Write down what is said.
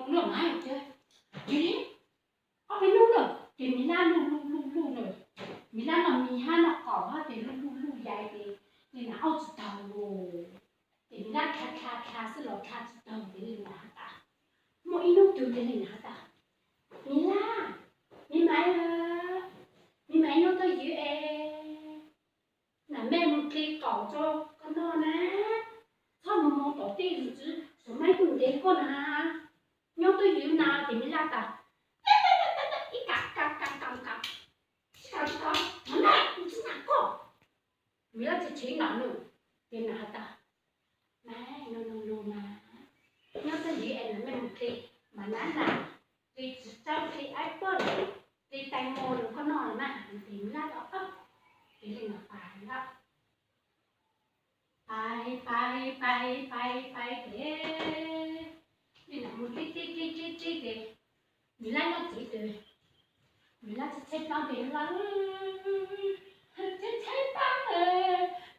Ua luaj mas tias, ces ob peb hnub lawm ces Mim Laj luj luj luj luj na, Mim Laj noj mis hab noj qaum hab ces luj luj luj yais ces li nas aub tsis taug lawm. Ces Mim Laj dha dha dha xwb los dha tsis taug ces li nas has tas, muaj ib hnub twg ces li nas has tas, Mim Laj, Mim Maiv, Mim Maiv, nyob twj ywm es nam mej mus dle qaum rau koj noj na, txhob mus mus tom tej tus txiv xyov maib kuj ntev koj na, nyob twj ywm na. Ces Mim Laj tas, ib kam kam kam kam kam, tsis kam tsis kam, Mim Laj, kuv tsis nam koj. Mim Laj tsis tshee nam nws, ces nam has tas, Maiv, no no no mas, nyob twj ywm es nam mej mus dle mas nas nas, dle txiv tsawb, dle aib poj, dle tais mos rau koj noj los mas. Ces Mim Laj tau, ces li nas pais lawm. Pais pais pais pais pais ces li nas mus dle dle dle dle dle ces Mim Laj nyob tsev ces Mim Laj txhaj txhaj plaub ces Mim Laj